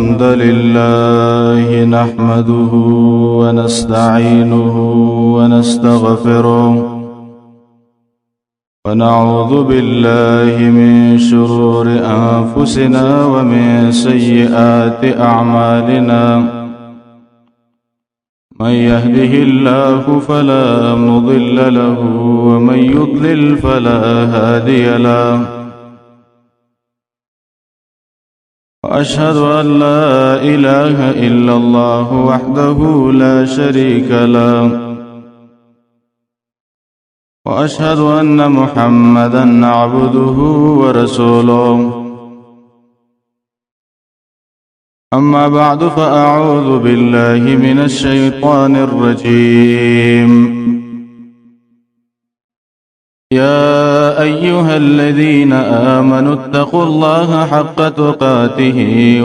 الحمد لله نحمده ونستعينه ونستغفره ونعوذ بالله من شرور أنفسنا ومن سيئات أعمالنا. من يهده الله فلا مضل له ومن يضلل فلا هادي له. وأشهد أن لا إله إلا الله وحده لا شريك له، وأشهد أن محمدا عبده ورسوله. أما بعد، فأعوذ بالله من الشيطان الرجيم. يا أيها الذين آمنوا اتقوا الله حق تقاته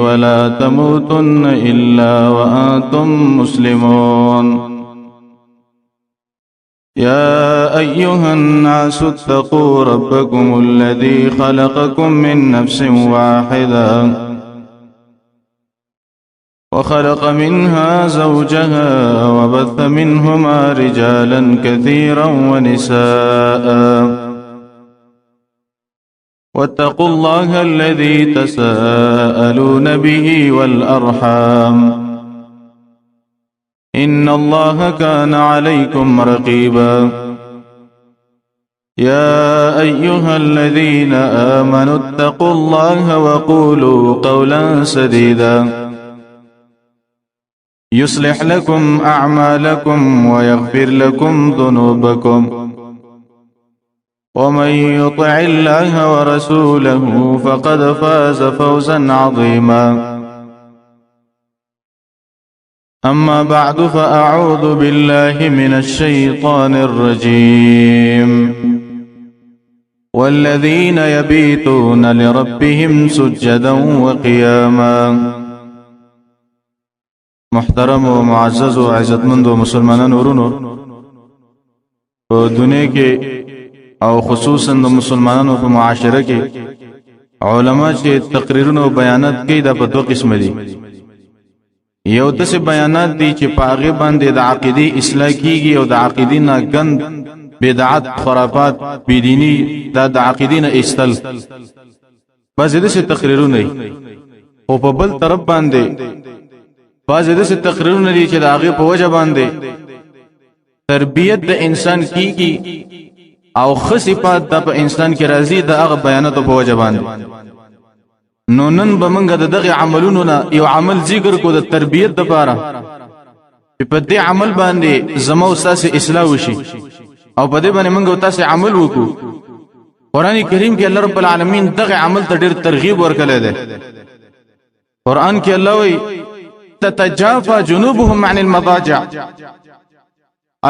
ولا تموتن إلا وأنتم مسلمون. يا أيها الناس اتقوا ربكم الذي خلقكم من نفس واحدة وخلق منها زوجها وبث منهما رجالا كثيرا ونساء، واتقوا الله الذي تساءلون به والأرحام، إن الله كان عليكم رقيبا. يا أيها الذين آمنوا اتقوا الله وقولوا قولا سديدا، يصلح لكم أعمالكم ويغفر لكم ذنوبكم، ومن يطع الله ورسوله فقد فاز فوزا عظيما. أما بعد، فأعوذ بالله من الشيطان الرجيم. والذين يبيتون لربهم سجدا وقياما. محترم او معزز او عزتمند مسلمانانو ورونو، په دنیا کې او خصوصا د مسلمانانو په معاشره کې علما چې تقریرونه او بیانات کوي، دا په دوه قسم دي. یو داسې بیانات دي چې په هغه باندې د عقیدې اصلاح کیږي او د عقیدې نه ګند، بدعت، خرافات، بيدینی دا د عقیدې نه ایستل، بعضې داسې تقریرونه. او په بل طرف باندې بعضې داسې تقریرونه دي چې د هغې په وجه باندې تربیت د انسان کیږي او ښه صفات د په انسان کې راځي د هغه بیاناتو په وجه باندې. نو نن به موږ د دغه عملونو نه یو عمل ذکر کو د تربیت دپاره، چې په دې عمل باندې زما او ستاسې اصلاح وشي او په دې باندې موږ او تاسې عمل وکړو. قرآن کریم کې الله رب العالمین دغه عمل ته ډېر ترغیب ورکړی دی. قرآن کې الله وایي: تتجافى جنوبهم عن المضاجع.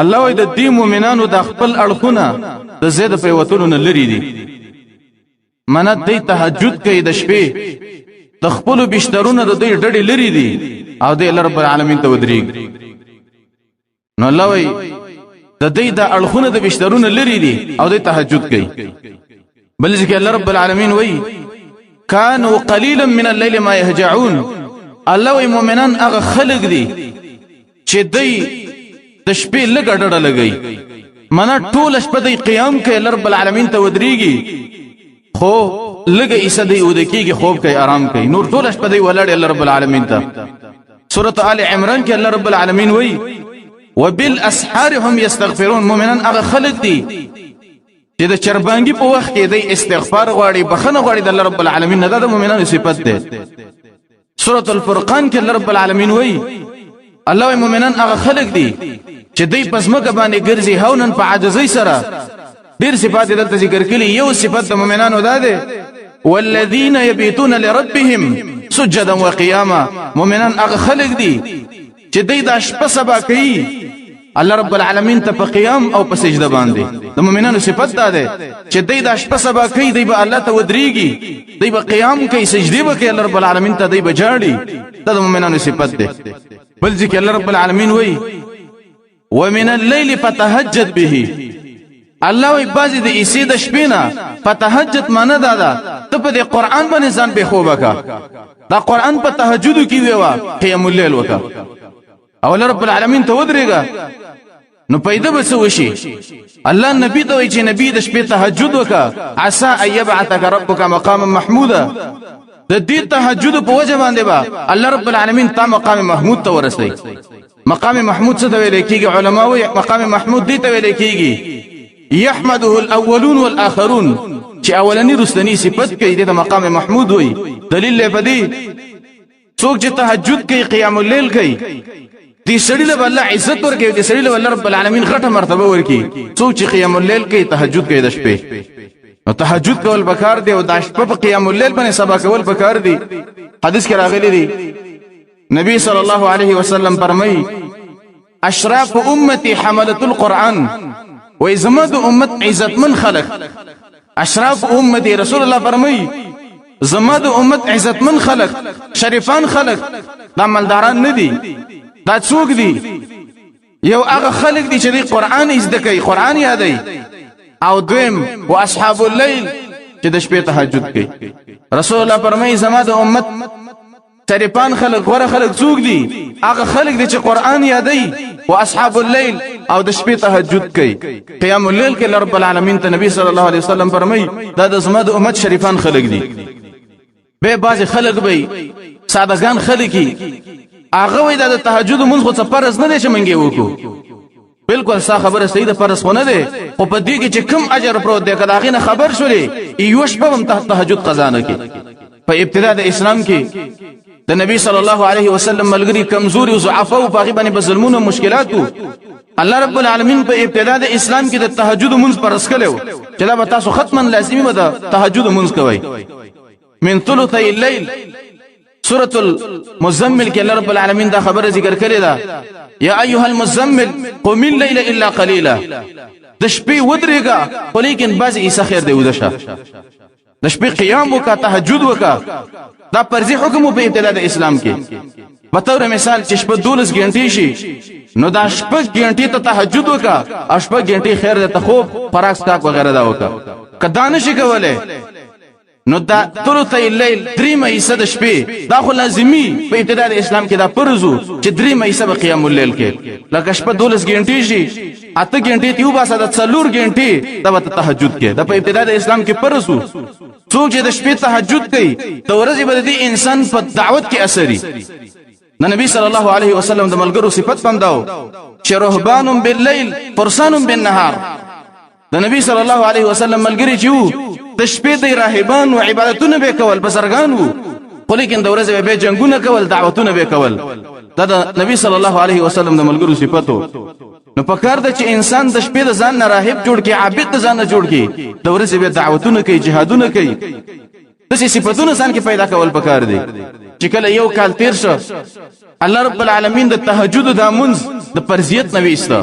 الله وایي د دې مؤمنانو د خپل اړخونه د زید په وتلو نه لري دي. منه دی تهجد کوي د شپې، د خپل بسترونو د دوی ډډې لري دي او دی الله رب العالمین ته ودرېږي. نو الله وایي د دوی د اړخونه د بسترونو لري دي او دی تهجد کوي. بل ځکه الله رب العالمین وایي: كانوا قليلا من الليل ما يهجعون. الله وایي مؤمنان هغه خلق دي چې دوی د شپې لږه ډډه لګوي. منه ټوله شپه دی قیام کوي، الله رب العالمین ته ودرېږي، خو لږه ایسه دی اوده کېږي، خوب کوي، آرام کوي، نور ټوله شپه دی ولاړ الله رب العالمین ته. سورة آل عمران کې الله رب العالمین وایي: وبالاسحار هم یستغفرون. مؤمنان هغه خلق دي چې د چربانګي په وخت کې دی استغفار غواړي، بخنه غواړي د الله رب العالمین نه. دا د مؤمنانو صفت ده. سورة الفرقان کې الله رب العالمین وایي، الله وایي مؤمنان هغه خلق دي چې دوی په ځمکه باندې ګرځي هونن په عاجزۍ سره. ډیر صفات دلته ذکر کړي. یو صفت د مؤمنانو دا ده: والذین یبیتون لربهم سجدا وقیاما. مؤمنان هغه خلق دي چې دوی د شپه سبا کوي الله رب العالمین ته په قیام او په سجده باندې. د مؤمنانو صفت دا ده چې دوی د شپه سبا کوي، دوی به الله ته ودرېږي، دوی به قیام کوي، سجدي به کوي الله رب العالمین ته، دوی به ژاړي. دا د مؤمنانو صفت ده. بل ځکه الله رب العالمین وایي: ومن الليل فتهجد به. الله وی بعضی د عیسی د شپې نه په تهجد معنی دا ده، ته په دې قرآن باندې ځان بې خوبه کا، دا قرآن په تهجد کې ویوا، قیام الليل وکا او الله رب العالمین ته ودرېږه، نو پیدا به څه وشي؟ الله نبی ته وایي چې نبی د شپې تهجد وکا، عسى ان يبعثك ربك مقاما محمودا. د دې تهجد په وجه باندې با الله رب العالمین تا مقام محمود ته ورسوي. مقام محمود څه ته ویل کیږي؟ علما وایي مقام محمود دې ته ویل کیږي يحمده الاولون والاخرون، چې اولنی رستنی صفت کوي د مقام محمود وایي. دلیل له پدې، څوک چې تهجد کوي، قیام الليل کوي، دې سړي له الله عزت ورکوي، دې سړي له الله رب العالمین غټه مرتبه ورکوي، څوک چې قیام الليل کوي، تهجد کوي د شپې. نو تهجد کول پکار دی او د شپه په قیام الليل باندې سبا کول پکار دی. حدیث کې راغلی دی، نبی صلی الله علیه وسلم فرمایي اشراف امتی حملة القرآن، وای زما د امت عزتمن خلق، اشراف امتی، رسول الله فرمایي زما د امت عزتمن خلق، شریفان خلق، دا مالداران نه دي، دا څوک دي؟ یو هغه خلق دي چې دی قرآن زده کوي، قرآن یادوي، او دویم و اصحاب الليل چې د شپې تهجد کوي. رسول الله فرمایي زما د امت شریفان خلق، غوره خلق څوک دي؟ هغه خلق دي چې قرآن یادوي، او اصحاب الليل او د شپې تهجد کوي، قیام الليل کې. رب العالمین ته نبی صلی الله علیه وسلم فرمایي دا د زما د امت شریفان خلق دي. به بعضې خلک به سادهګان خلک، هغه وایي دا د تهجد مونځ خو څه فرض نه دی چې مونږ یې وکړو. بالکل ستا خبره صحیح ده، فرض خو نه دی، خو په دې کې چې کوم اجر پروت دی، که د هغې نه خبر شولې، یوه شپه هم تهجد قضا نه کړي. په ابتدا د اسلام کې د نبی صلی الله علیه وسلم ملګري کمزوري او ضعفا او په هغې باندې به ظلمونه او مشکلات وو. الله رب العالمین په ابتدا د اسلام کې د تهجد مونځ فرض کړی و چې دا به تاسو ختما لازمي به د تهجد مونځ کوئ من ثلثي الليل. سورة المزمل کې الله رب العالمین دا خبره ذکر کړې ده، یا ایها المزمل قم الليل الا قليلا، د شپې ودرېږه خو لیکن بعضې عیسی خیر دی وده شه، د شپې قیام وکړه، تهجد وکړه. دا فرضي حکم په ابتدا د اسلام کې. په تور مثال چې شپه 12 غنټې شي، نو دا شپږ غنټې ته تهجد وکړه او شپږ غنټې خیر دی ته خوب، خوراک، څښاک وغیره دا وکړه. که دا نشي کولی، نو دا ثلث الليل، دریمه حصه د شپې، دا خو لازمي په ابتدا د اسلام کې دا فرض وو چې دریمه حصه به قیام الليل کې. لکه شپه 12 غنټې شي، 8 غنټې تی وباسه، د 4 غنټې دا به تهجد کې. دا په ابتدا د اسلام کې فرض وو. څوک چې د شپې تهجد کوي، د ورځې به د انسان په دعوت کې اثري. د نبی صلی الله علیه وسلم د ملګرو صفت هم داو چې رهبان بالليل فرسان بالنهار. د نبی صلی الله علیه وسلم ملګری چې وو، د شپې د راهبان او عبادتونه به کول، بزرګان وو، خو لیکن د ورځې به جنگونه کول، دعوتونه به کول. دا د نبی صلی الله علیه وسلم د ملګرو صفاتو. نو پکار ده چې انسان د شپې د ځان نه راهب جوړ کړي، عابد د ځان نه جوړ کړي، د ورځې به دعوتونه کوي، جهادونه کوي. داسې صفتونه ځان کې پیدا کول پکار دي چې کله یو کال تیر شو، الله رب العالمین د تهجد د منځ د فرضیت نه ویسته،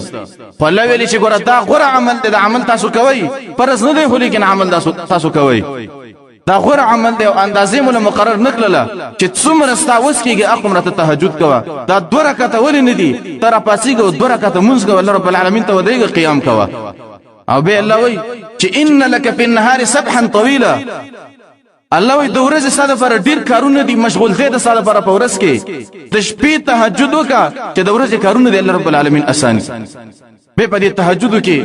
خو الله ویلي چې ګوره دا غوره عمل دی، دا عمل تاسو کوئ، فرض نه دی خو لیکن عمل تاسو کوئ، دا غوره عمل دی. او اندازې مو مقرر نکړله چې څومره ستا وس کېږي هغومره ته تهجد کوه. دا دوه رکعته ولې نه دي؟ ته راپاڅېږه او دوه رکعته مونځ کوه، الله رب العالمین ته ودرېږه، قیام کوه. او بیا الله وایي چې ان لک فی النهار سبحا طویلا. الله وایي د ورځې ستا دپاره ډېر کارونه دي، مشغولتیا ده ستا دپاره په ورځ کې، د شپې تهجد وکړه چې د ورځې کارونه دې الله رب العالمین اسان کړي. بیا په دې تهجدو کې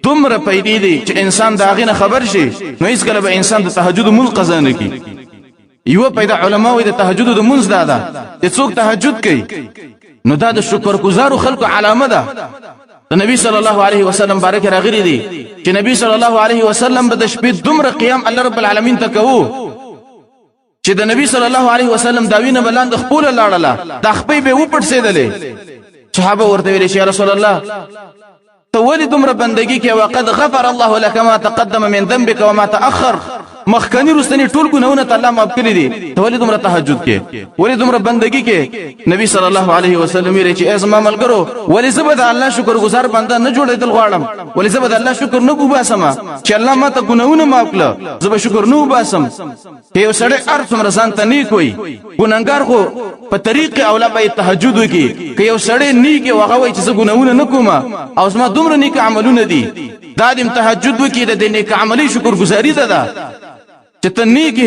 دومره پیدې دي چې انسان د هغې نه خبر شي، نو هېڅکله به انسان د تهجد مونځ قضا نه کړي. یو پیدا علما وایي د تهجد د مونځ دا ده چې څوک تهجد کوي، نو دا د شکرګزارو خلکو علامه ده. د نبی صلی الله علیه وسلم بارک راغلي دي چې نبی صلی الله علیه وسلم به د شپې دومره قیام الله رب العالمین ته کوو چې د نبی صلی الله علیه وسلم دا وینه به لاندې خپله لاړله، دا خپې به وپړسېدلې. صحابه ورته ویلې چې یا رسول الله، ته ولې دومره بندگی کې، وقد غفر الله لك ما تقدم من ذنبك وما تأخر، مخکنی رستنی ټول ګناهونه ته الله معاف کړی دي، ته ولې دومره تهجد کې، ولې دومره بندگی کې؟ نبی صلی الله علیه وسلم ویلي چې ای زما ملګرو، ولې زه به د الله شکر ګزار بنده نه جوړېدل غواړم؟ ولې زه به د الله شکر نه وباسم چې الله ما ته ګناهونه معاف کړه؟ زه به شکر نه وباسم؟ که یو سړی هر څومره ځان ته نیک وي، ګناهګار خو په طریق اولا باید تهجد وکړي. که یو سړی نیک او هغه وایي چې زه ګناهونه نه کوم او زما دومره نیک عملونه دي، دا دې تهجد وکړي، د دې نیک عملي شکرګزاري ده. ده چې ته نیک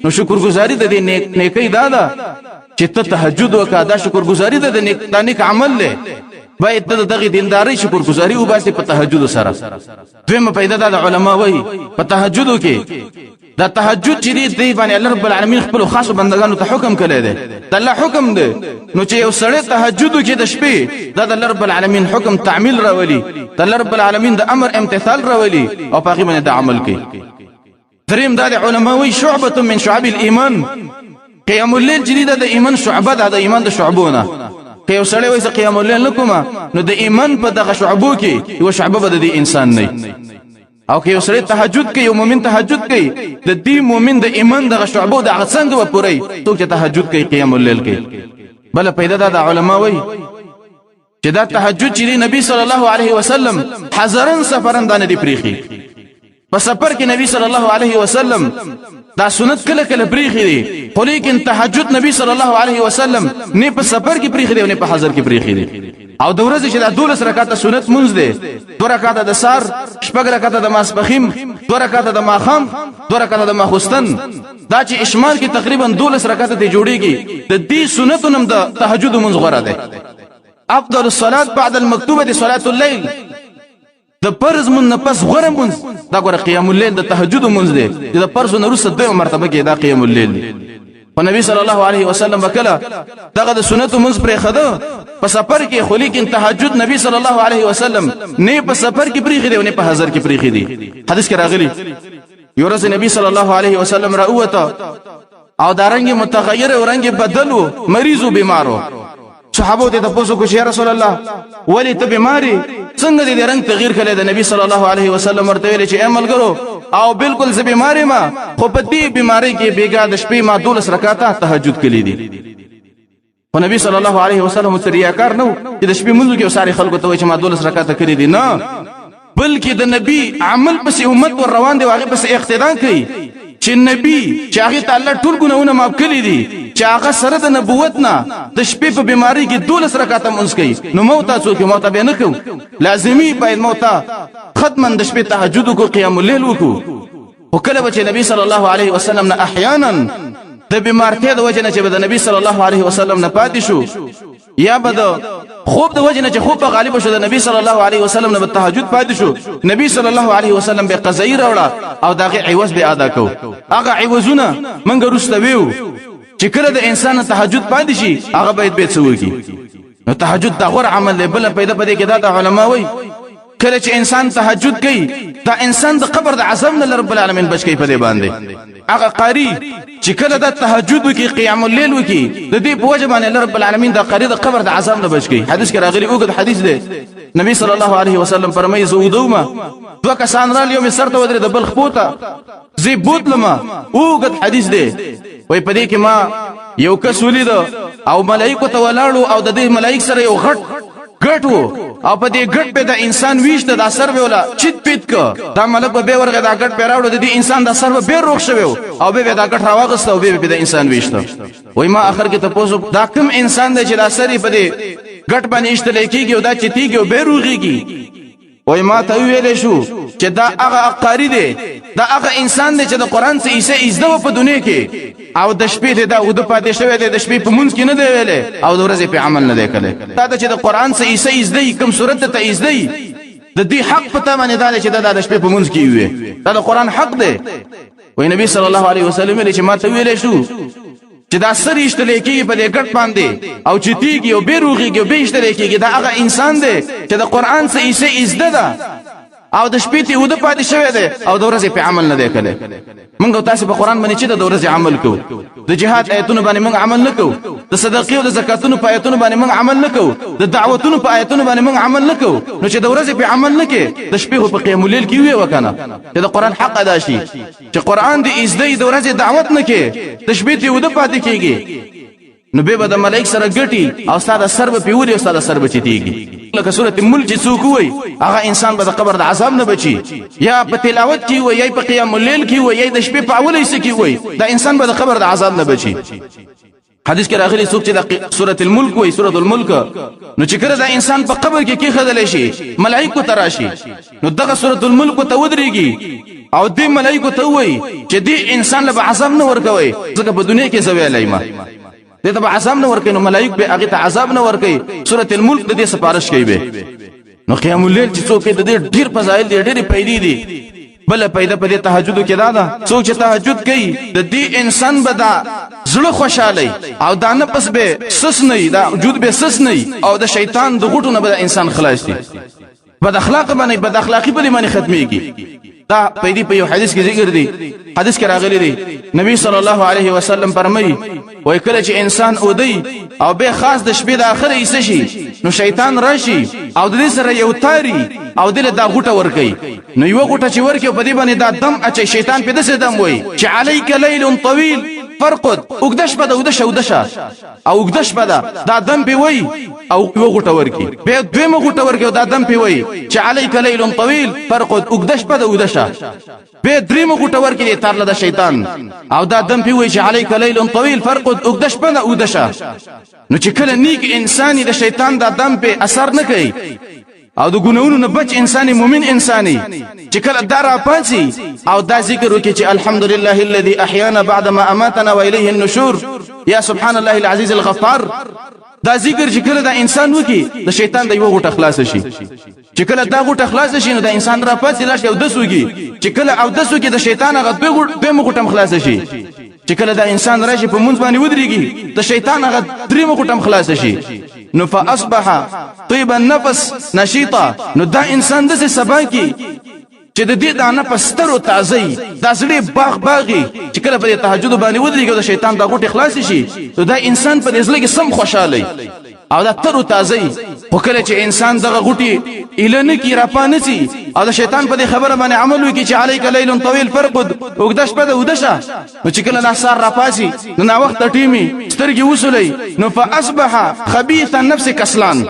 نو شکرګزاري د دې نیکۍ دا ده چې ته تهجد وکړه، دا شکرګزاري ده، د نیک دا نیک عمل دی. باید ته دغه دیندارۍ شکرګزاري وباسې په تهجد سره. دویمه پیدا ده، د علما وایي په تهجد کې، دا تهجد چې دی، دی باندې الله رب العالمین خپل خاصو بندگانو ته حکم کړی دی، د الله حکم دی. نو چې یو سړی تهجد وکړي د شپې، دا د الله رب العالمین حکم تعمیل راولي، د الله رب العالمین د امر امتثال راولي او په هغې باندې د عمل کوي. دریم دا د علما وایي شعبة من شعب الایمان، قیام الليل چې دی د ایمان شعبه ده، د ایمان د شعبو نه. که یو سړی وایي زه قیام الليل نه کوم، نو د ایمان په دغه شعبو کې یوه شعبه به د دې انسان نه. او که یو سړی تهجد کوي، یو مؤمن تهجد کوي، د دې مؤمن د ایمان دغه شعبو دغه څنګه به پوره؟ څوک چې تهجد کوي، قیام الليل کوي. بله پیدا ده، د علما وایي چې دا تهجد چې نبی صلی الله علیه وسلم حضرن سفرن دا نه دی پریخي. په سفر کې نبی صلی الله علیه وسلم دا سنت کله کله پریخي دي، خو لیکن تهجد نبی صلی الله علیه وسلم نه په سفر کې پریخي دی او نه په حضر کې پریخي دی. او د ورځې چې دا 12 رکعاته سنت مونځ دی، 2 رکعاته د سار، 6 رکعاته د ماسپخیم، 2 رکعاته د ماښام، 2 رکعاته د ماخوستن، دا چې اشمال کې تقریبا 12 رکعاته ته جوړیږي، د دې سنتو نوم د تهجد مونځ غوره دی. افضل الصلاه بعد المکتوبه صلاه الليل، د فرض مونځ نه پس غوره مونځ دا ګوره قیام الليل د تهجد مونځ دی، چې د فرض نه وروسته دویمه مرتبه کې دا قیام الليل دی. خو نبی صلی الله علیه وسلم وکړه دغه د سنتو مونځ پرې خده په سفر کې، خو لیکن تهجد نبی صلی الله علیه وسلم نه په سفر کې پریښی دی او نه په حضر کې پریښی دی. حدیث کې راغلی، یو ورځ نبی صلی الله علیه وسلم راووته او دا رنګ متغیر او رنګ بدل وو، مریض او بیمارو. صحابه ته تاسو کو چې یا رسول الله، ولی ته بیماری، څنګه دې رنگ تغییر کړی؟ د نبی صلی الله علیه وسلم ورته ویل چې ای ملګرو، او بالکل زه بیماری ما، خو په دې بیماری کې بیګا د شپې ما 12 رکعاته تهجد کړی دي. خو نبی صلی الله علیه وسلم ته ریاکار نه چې د شپې مونږ کې ساري خلکو ته وایي چې ما 12 رکعاته کړی دي، نه، بلکې د نبی عمل پسې امت ور روان دی، هغه پسې اقتدا کوي چې نبی چې هغه ته الله ټول ګناهونه معاف کړي دي، چې هغه سره د نبوت نه د شپې په بیماری کې 12 رکعاته مونځ کوي، نو موته څوک موته به نه کوو؟ لازمي باید موته ختمن د شپې تهجد وکړو، قیام الليل وکړو. خو کله به چې نبی صلی الله علیه وسلم نه احیانا د بیمارتیا د وجې نه چې به د نبی صلی الله علیه وسلم نه پاتې شو، یا به د خوب د وجې نه چې خوب به غالب شو، د نبی صلی الله علیه وسلم نه به تهجد پاتې شو، نبی صلی الله علیه وسلم به قضایي راوړه او د هغې عوض به ادا کو. هغه عوضونه موږ وروسته ویو چې کله د انسان تهجد پاتې شي، هغه باید به څه وکړي. نو تهجد دا غوره عمل دی. بله پیدا په دې کې دا د علما وایي، کله چې انسان تهجد کوي، دا انسان د قبر د عذاب نه رب العالمین بچ کوي. په دې باندې هغه قاری چې کله د تهجد وکي، قیام الليل وکي، د دې په وجه باندې رب العالمین د قاری د قبر د عذاب نه بچ کوي. حدیث کې راغلی، اوږد حدیث دی، نبی صلی الله علیه وسلم فرمایي، زه ودومه، دوه کسان رال، یو مې سر ته ودرېد، بل خپو ته، زه بوتلم. اوږد حدیث دی. وای په دې کې ما یو کس ولید او ملائکو ته ولاړو او د دې ملائک سره یو غټ ګټ وو او په دې ګټ په د انسان ویشت، د سر به ولا چت پیت ک، دا ملک به ورغه دا ګټ پیراوړو، د دې انسان د سر به روغ شوی او به دا ګټ راواغست او به د انسان ویشت. وای ما اخر کې تاسو دا کوم انسان دی چې دا سر په دې ګټ باندې اشتل کیږي او دا چتیږي او به روغیږي؟ وای ما ته ویل شو چې دا هغه قاری دی، دا هغه انسان دی چې د قران څخه ایسه ازده په دنیا کې او د شپې دی دا ود پاتې شوی دی، د شپې په مونږ کې نه دی ویلې او د ورځې په عمل نه دی کړی. دا چې د قران څخه ایسه ازده کوم صورت ته ازده، د دې حق په تا باندې دا چې دا د شپې په مونږ کې وي، دا د قران حق دی. وای نبی صلی الله علیه وسلم چې ما ته ویل شو چې دا سر ایشتل کېږي په دې ګټ باندې او چې تیږي او بې روغېږي او بې ایشتل کېږي، دا هغه انسان دی چې د قرآن څخه ایسه ازده ده. او د شپې ته وده پاتې شوی دی او د ورځې په عمل نه دی کړی. موږ تاسو په قران باندې چې د ورځې عمل کوو، د جهاد آیتونو باندې موږ عمل نه کوو، د صدقې او د زکاتونو په آیتونو باندې موږ عمل نه کوو، د دعوتونو په آیتونو باندې موږ عمل نه کوو، نو چې د ورځې په عمل نه کې د شپې په قیام الليل کې وي وکنه چې د قران حق ادا شي، چې قران دې ازدې د ورځې دعوت نه کې د شپې ته وده پاتې کیږي، نو به د ملائک سره ګټي او ساده سر به پیوري او ساده سر به چتیږي. لکه سورۃ الملک چې څوک وای هغه انسان به د قبر د عذاب نه بچي، یا په تلاوت کې وای، یا په قیام الليل کې وای، یا د شپې په اوله حصه کې وای، دا انسان به د قبر د عذاب نه بچي. حدیث کې راغلي څوک چې د سورۃ الملک وای، سورۃ الملک، نو چې کله دا انسان په قبر کې کېښودل شي، ملائکه ته راشي، نو دغه سورۃ الملک ته ودرېږي او دې ملائکه ته وای چې دې انسان له عذاب نه ورکوي، ځکه په دنیا کې زه ویلی ما دې ته به عذاب نه ورکوي، نو ملائک به هغې ته عذاب نه ورکوي. سورة الملک د دې سفارش کوي به. نو قیام الليل چې څوک د دې ډېر فضایل دي، ډېرې پیدې دي. بله پیدا په دې تهجد کې دا ده، څوک چې تهجد کوي د دې انسان به دا زړه خوشحالي او دا نفس به سس نه، دا وجود به سس نه، او د شیطان د غوټو نه به انسان خلاص دي. بد اخلاق باندې بد اخلاقی په باندې ختميږي. دا په دې په یو حدیث کې ذکر دی، حدیث کې راغلی دی، نبی صلی الله علیه وسلم فرمایي وای کله چې انسان اودي او به خاص د شپې د اخره حصہ شي، نو شیطان راشي او د دې سره یو تاری او دله دا غوټه ور کوي، نو یو غوټه چې ور کوي په دې باندې دا دم اچي، شیطان په دسه دم وای چې علیک لیل طویل فرقد، اوږده شپه ده، اوږده شه، اوږده شه او اوږده شپه ده، دا دم پې وایي او یوه غوټه ورکړي، بیا دویمه غوټه ورکړي او دا دم پې وایي چې علیک لیل طویل فرقد، اوږده شپه ده، اوږده شه، بیا درېیمه غوټه ورکړي دې تار له د شیطان او دا دم پې وایي چې علیک لیل طویل فرقد، اوږده شپه ده، اوږده شه. نو چې کله نیک انسان د شیطان دا دم پې اثر نه کوي او د ګناهونو نه بچ انساني مؤمن انساني چې کله دا راپاڅي او دا ذکر وکړي چې الحمدلله الذي احیانا بعد ما اماتنا والیه النشور، یا سبحان الله العزیز الغفار، دا ذکر چې کله دا انسان وکړي د شیطان د یوه غوټه خلاص شي. چې کله دا غوټه خلاص شي نو دا انسان راپاڅي راشي اودس وکړي، چې کله اودس وکړي د شیطان هغه دویمه غوټه هم خلاصه شي. چې کله دا انسان راشي په مونځ باندې ودرېږي د شیطان هغه درېیمه غوټه هم خلاصه شي. نو فاصبح طيب النفس نشيطا، نو دا انسان داسې سبا کی چې د دې دا نفس ستر او تازه وي، دا زړه باغ باغي، چې کله په دې تهجد باندې ودرېږي او د شیطان دا غوټې خلاصې شي، نو دا انسان په دې زړه کې سم خوشحاله او دا تر او تازه. خو کله چې انسان دغه غوټې ایله نه کړي، راپانه سي او د شیطان په دې خبره باندې عمل وکړي چې علیک لیل طویل فرقد، اوږده شپه ده، اوده شه، نو چې کله دا سهار راپاڅي نو ناوخته ټیمي سترګې وسولوي، نو فاصبح خبیث النفس کسلان،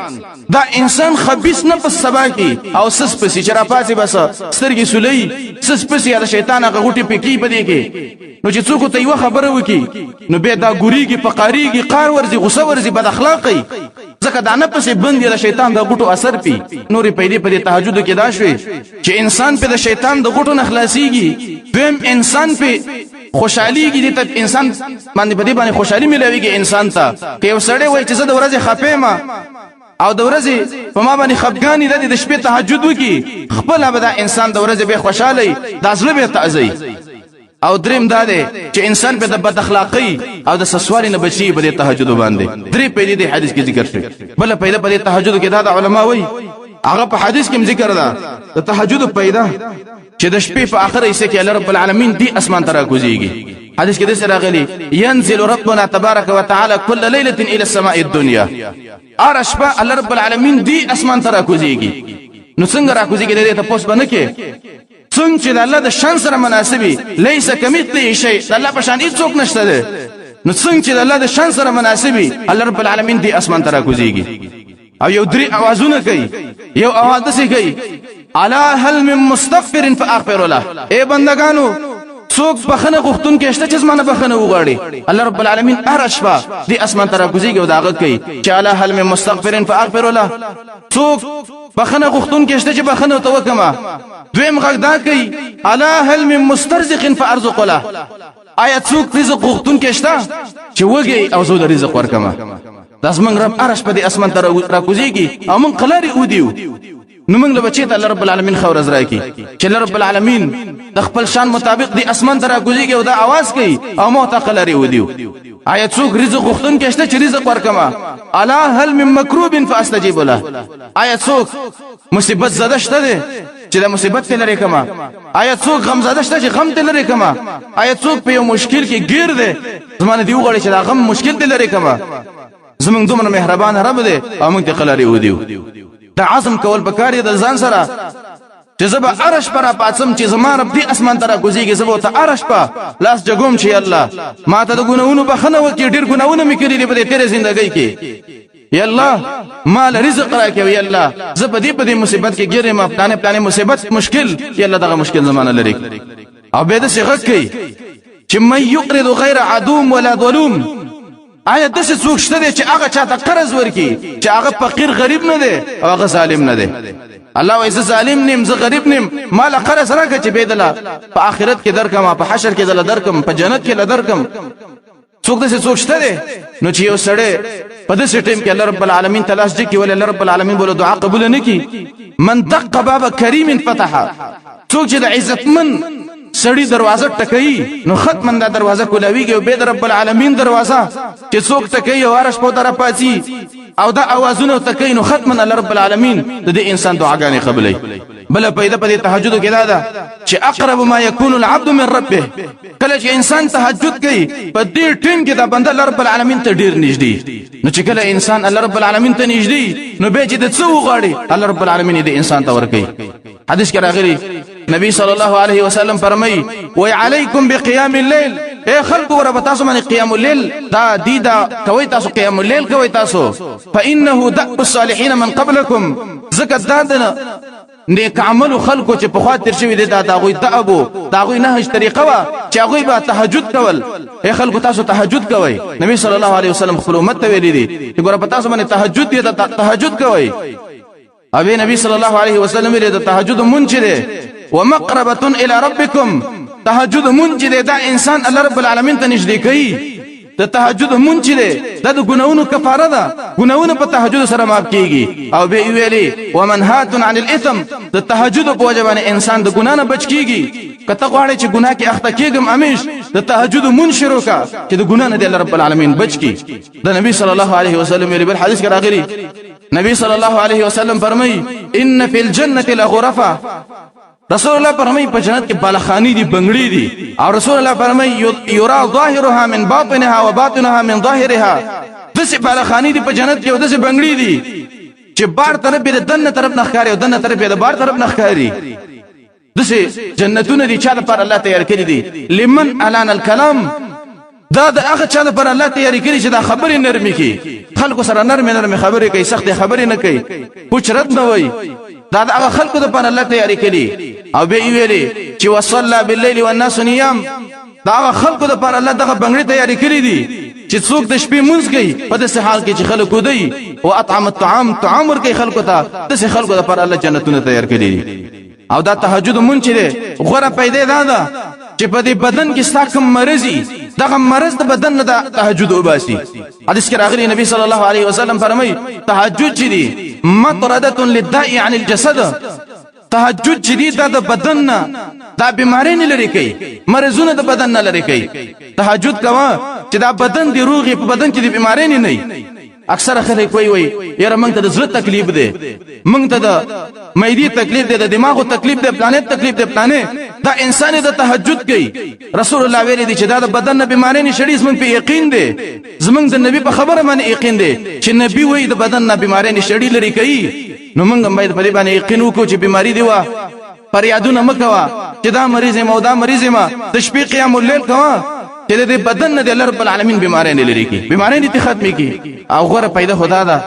دا انسان خبیث نفس سبا کی او سس پسې چې راپاڅي بس سترګې سولوي، سس پسې د شیطان هغه غوټې پکې په دې کې. نو چې څوک ته یوه خبره وکړي نو بیا دا ګوریږي، په قاریږي، قار ورځي، غوسه ورځي، بد اخلاقي، ځکه دا نه پسې بند د شیطان د غوټو اثر پی. نورې پیدې په دې تهجد کې دا شوې چې انسان په د شیطان د غوټو نه خلاصيږي، دویم انسان په خوشحاليږي، دې ته انسان باندې په دې باندې خوشحالي ملاويږي انسان ته. که یو سړی وایي چې زه د ورځې خپه یم او د ورځې په ما باندې خفګانې ده، د شپې تهجد وکړي، خپله به دا انسان د ورځې به خوشحاله، دا زړه به تازه. او دریم دا دی چې انسان په د بد اخلاقۍ او د سسوالي نه بچي په دې تهجد باندې. درې پیدې د حدیث کې ذکر شوی. بله پیدا په دې تهجد کې دا د علما وایي، هغه په حدیث کې ذکر ده د تهجد پیدا چې د شپې په اخره حصه کې الله رب العالمین دی اسمان ته راکوزیږي. حدیث کې داسې راغلي ينزل ربنا تبارك وتعالى كل ليلة إلى السماء الدنيا، هره شپه الله رب العالمین دی اسمان ته راکوزیږي. نو څنګه راکوزیږي د دې تپوس به نه کې، څنګه چې د الله د شان سره مناسبي، لیس کمثله شیء، د الله په شان هیڅوک نشته دی، نو څنګه چې د الله د شان سره مناسبي الله رب العالمین دی اسمان ته راکوزیږي او یو درې اوازونه کوي. یو اواز داسې کوي الا هل من مستغفر فاغفر له، ای بندگانو څوک بخنه غوښتونکی شته چې زما نه بخنه وغواړي؟ الله رب العالمین هره شپه دې اسمان ته راکوزیږي او دا غږ کوي چې الا هل من مستغفر فاغفر له، څوک بخنه غوښتونکی شته چې بخنه ورته وکړم؟ دویم غږ دا کوي الا هل من مسترزق فارزق له، آیا څوک رزق غوښتونکی شته چې وږی او زه له رزق ورکړم؟ دا زمونږ رب هره شپه دې اسمان ته راکوزیږي او موږ قلارې اودیو، نو موږ له بچی ته الله رب العالمین ښه ورځ راکړي چې الله رب العالمین د خپل شان مطابق دې اسمان ته راکوزیږي او دا اواز کوي او موږ ته قلارې ودیو. آیا څوک رزق غوښتونکی شته چې رزق ورکړم؟ الا هل من مکروب فاستجیب له، آیا څوک مصیبت زده شته دی چې دا مصیبت ته لري کما؟ آیا څوک غمزاده شته چې غم ته لري کما؟ آیا څوک په یو مشکل کې ګیر دی زمانه دی وغواړي چې دا غم مشکل ته لري کما؟ زمونږ دومره مهربان رب دی او موږ ته قلاري ودیو. دا عزم کول پکار دی د ځان سره چې زه به هره شپه راپاڅم چې زما رب دې اسمان ته راکوزېږي، زه به ورته هره شپه لاس جګوم چې الله ما ته د ګناهونو بخښنه وکړي، ډېر ګناهونه مې کړي دي په دې تېرې زندګۍ کې، یا الله ما له رزق راکړي، یا الله زه په دې مصیبت کې ګیر یم، پلانې پلانې مصیبت مشکل، یا الله دغه مشکل زما نه لرې. او بیا داسې غږ کوي چې من یقرض غیر عدوم ولا ظلوم. آیا داسې څوک شته دی چې هغه چاته قرض ورکړي چې هغه فقیر غریب نه دی او هغه ظالم نه دی؟ الله وایي زه ظالم نیم، زه غریب نیم، ما له قرض راکړه چې بیا دله په آخرت کې درکم، په حشر کې دله درکم، په جنت کې له درکم. څوک داسې څوک شته دی؟ نو چې یو سړی په داسې ټیم کې الله رب العالمین ته لاس جګ کړي، ولې الله رب العالمین بوله دعا قبوله نه کړي؟ من دق باب کریم فتح. څوک چې د عزتمن سړی دروازه ټکوي نو ختمن دا دروازه کولاویږي، او بیا د رب العالمین دروازه چې څوک ټکوي او هره شپه ته راپاڅي او دا اوازونه ورته کوي، نو ختمن الله رب العالمین د دې انسان دعاګانې قبلوي. بله پیدا په دې تهجد کې دا ده چې اقرب ما يكون العبد من ربه. کله چې انسان تهجد کوي په دې ټیم کې دا بنده الله رب العالمین ته ډیر نږدې. نو چې کله انسان الله رب العالمین ته نږدې، نو به چې د څه وغواړي الله رب العالمین دې انسان ته ورکوي. حدیث کې راغلي نبی صلی الله علیه وسلم فرمایي وای علیکم بقیام الليل، اے خلق ور تاسو باندې قیام الليل دا دی دا کوي، تاسو قیام الليل کوي تاسو، فانه دأب الصالحین من قبلکم. ځکه دا د نیک عملو خلکو چې پخوا تیر شوي دي دا د هغوی دأب و، د هغوی نهج طریقه وه چې هغوی به تهجد کول. اے خلکو تاسو تهجد کوئ. نبی صلی الله علیه وسلم خپل امت ته ویلي دي چې ګوره په تاسو باندې تهجد دی، تهجد کوئ. او نبی صلی الله علیه وسلم ویلي د تهجد مونځ چې دی ومقربة الى ربکم، تهجد مونځ چې دی دا انسان الله رب العالمین ته نږدې کوي. د تهجد مونځ چې دی دا د ګناهونو کفاره ده، ګناهونه په تهجد سره معاف کیږي. او به ویلي ومنهات عن الاثم، د تهجد په وجه باندې انسان د ګناه نه بچ کیږي. که ته غواړې چې ګناه کې اخته کیږم همیش د تهجد مونځ شروع کا چې د ګناه نه دی الله رب العالمین بچ کی. د نبی صلی الله علیه وسلم ویلي بل حدیث کې راغلي نبی صلی الله علیه وسلم فرمایي ان فی الجنة لغرفه. رسول الله فرمایي په جنت کې بالخانی دي، بنگړي دي. او رسول الله فرمایي یرا ظاهرها من باطنها وباطنها من ظاهرها. داسې بالخانی دي په جنت کې او داسې بنگړي دي چې بار طرف یې د دننه طرف نه ښکاري او دننه طرف یې د بار طرف نه ښکاري. داسې جنتونه دي چا لپاره الله تیار کړي دي، لمن الان الکلام. دا د هغه چا لپاره الله تیارې کړي چې دا خبرې نرمې کړي، خلکو سره نرمې نرمې خبرې کوي، سختې خبرې نه کوي، پوچ رد نه وایي. دا د هغه خلکو لپاره الله تیارې کړي. او بیا یې ویلي چې وصلی باللیل والناس نیام. دا هغه خلکو لپاره الله دغه بنګړي تیارې کړي دي چې څوک د شپې مونځ کوي په داسې حال کې چې خلک ویده وي، او اطعم الطعام، طعام ورکوي خلکو ته. داسې خلکو لپاره الله جنتونه تیار کړي دي. او دا تهجد مونږ چې دی غوره پیدا دا ده چې په دې بدن کې ستا کوم مرض دغه مرض د بدن نه د تهجد وباسي. حدیث کې راغلي نبی صلی الله علیه وسلم فرمایي تهجد چې دی مطرده للداء عن الجسد. تهجد چې دی دا د بدن نه دا بیماری نه لري کوي، مرضونه د بدن نه لري کوي. تهجد کوه چې دا بدن دی روغي، په بدن کې دی بیماری نه نه. اکثره خلک وایي وایي یاره موږ ته د زړه تکلیف دی، موږ ته د معدې تکلیف دی، د دماغو تکلیف دی، پلانې تکلیف دی، پلانې. دا انسان د تهجد کوي. رسول الله ویلي دي چې دا د بدن نه بیمارۍ نه شړي. زموږ په یقین دی، زموږ د نبي په خبره باندې یقین دی چې نبي وایي د بدن نه بیمارۍ نه شړي لري کوي. نو موږ هم باید په دې باندې یقین وکړو چې بیماري دی وه، فریادونه مه کوه چې دا مریض یم او دا مریض یم. د شپې قیام اللیل کوه چې د بدن نه د الله رب العالمین بیمارۍ نه لري کړي، بیمارۍ نه ختمې کړي. او غوره پیدا خدا ده